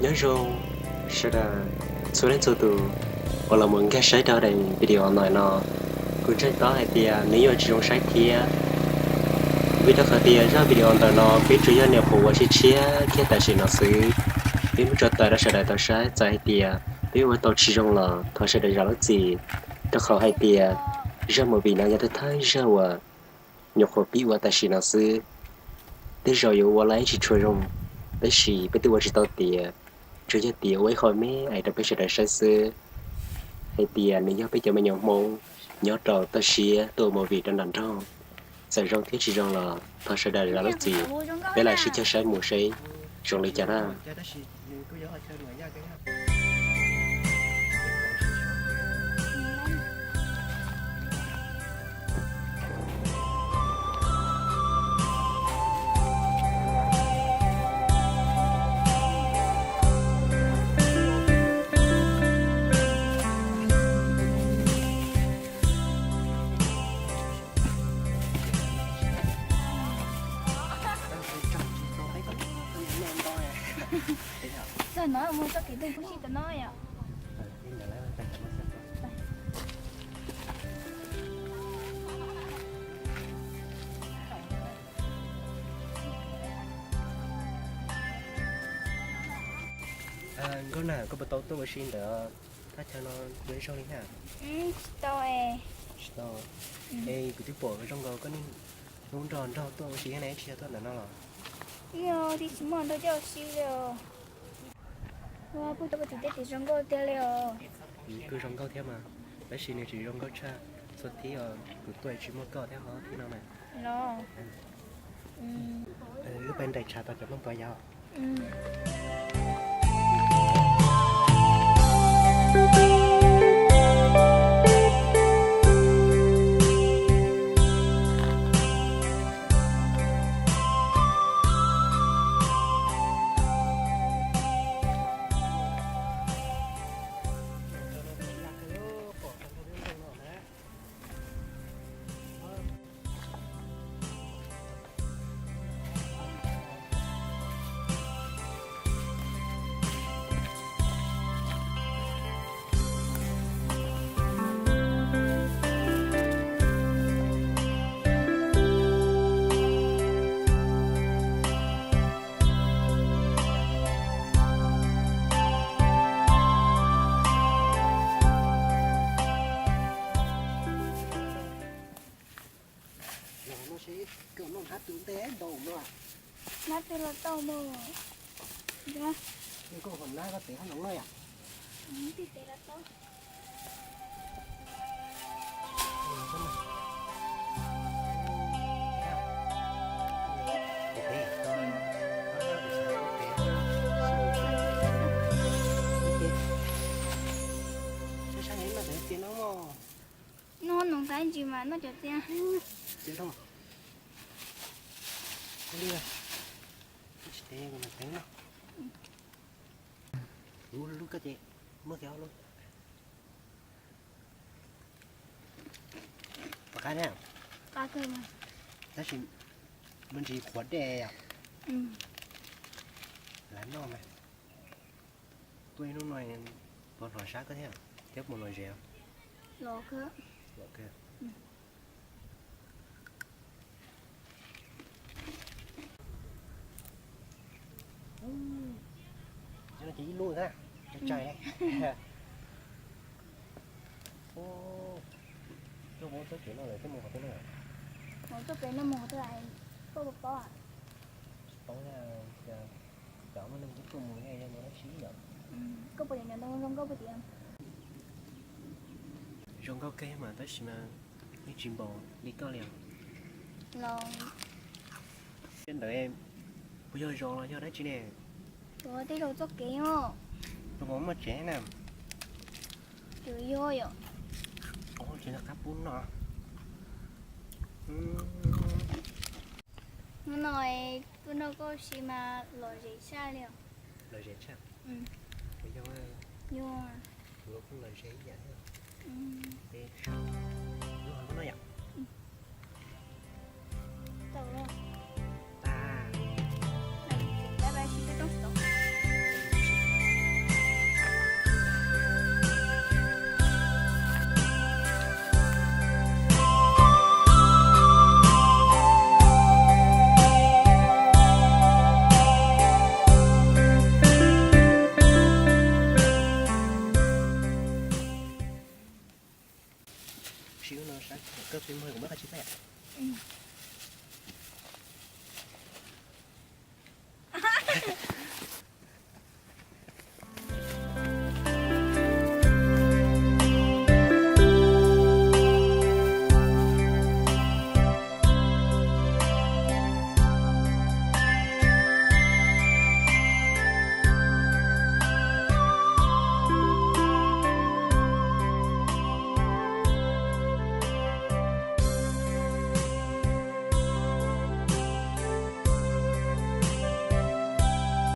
Nyob zoo sawv daws txhua leej txhua tus uas los mus nkag saib rau daim video ntawm no. Kuv ntseeg tau hais tias nws yuav tsis zoo saib thiab, vim rau qhov tias zaj video ntawm no peb tsuas yog nyuam qhuav ua tshiab tshiab kiag tam sim no xwb. Peb muab tso tawm rau sawv daws tau saib, txawm hais tias peb ua tau tsis zoo los thov sawv daws zam lub txim, rau qhov hais tias zaj movie no yog thawj thawj zaj uas nyuam qhuav pib ua tam sim no xwb. Tej zaum yuav ua los tsis tshua zoo, tab sis peb twb ua tsis tau tiav, tsuas yog tias ua ib qho me es rau peb sawv daws saib xwb, hais tias nws yog peb cov me nyuam Hmoob nyob rau toj siab tuaj ua movie rau nram nroog. Txawm zoo thiab tsis zoo los thov sawv daws zam lub txim, peb lam sib cog saib mus seb zoo li cas na. Nkauj na, koj puas tau tuaj ua si ntawm thaj chaw no ua ib zaug li na? Tsis tau. Tsis tau. Es kuv twb pom zoo nkaus koj niaj hnub nrog nraug tuaj ua si thiab ne, tsis yog tuaj ntawm no los? Yog, twb tsis muaj nraug coj ua si li os. Kuj zoo nkauj tiag li os. Kuj zoo nkauj thiab mas, tab sis nws tsis zoo nkauj tshaj txhua thib uas kuv tuaj tsis muaj koj thiab hov thib no mas. Los. Wb pais nraim tshav tos cov plooj tuav yom. Los no seb koj noj hnab twg ntej ntaus no. Hnab twg los tau mas. Koj hom nab koj tev hab no no yom. Tij tev los tau. Sab sab no mas txias no mog. Noj noog tag ntsis mas noj cov txias. Txias no. Ua li, tsis tev kuv mam tev no. Lub lub koj ces muab kiag ob lub. Pom qab thiab. Qab kawg mas. Tab sis me ntsis qhuav dej yom. Lav noj mas. Tuaj ib hnub no puas hnov sab koj thiab, thiab puas lom zem? Lom kawg. Lom kawg. Ces ib lub na, tsai. Tuaj mus txoj kev no lawm twb mus qhov twg na? Mus txoj kev no mus qhov twg lawm, koj puas paub? Tsis paub, cov muaj neeg twb tuaj mus yog mus dab tsi yom. Koj puas nyiam nyiam ntoo zoo nkauj puas tias? Zoo nkauj kawg mas tab sis mas yeej tsis npaum li koj li os. Los. Tej ntawd puas yog zos los yog dab tsi ne? Ua tej zaum txoj kev os. Zoo nkaus muaj tsev na. Twb yog yom. Tsis nco qab pub no. Hnub no tuaj nrog koj ua si mas lom zem tshaj li os. Lom zem tshaj? Puas yog? Yog. Kuv los kuj lom zem ib yam thiab. Ces lub hov no yom. Tau. Tas. Bye bye, sib ntsib roob tod. Koj tsis muag kuv muab qhov tsis tau.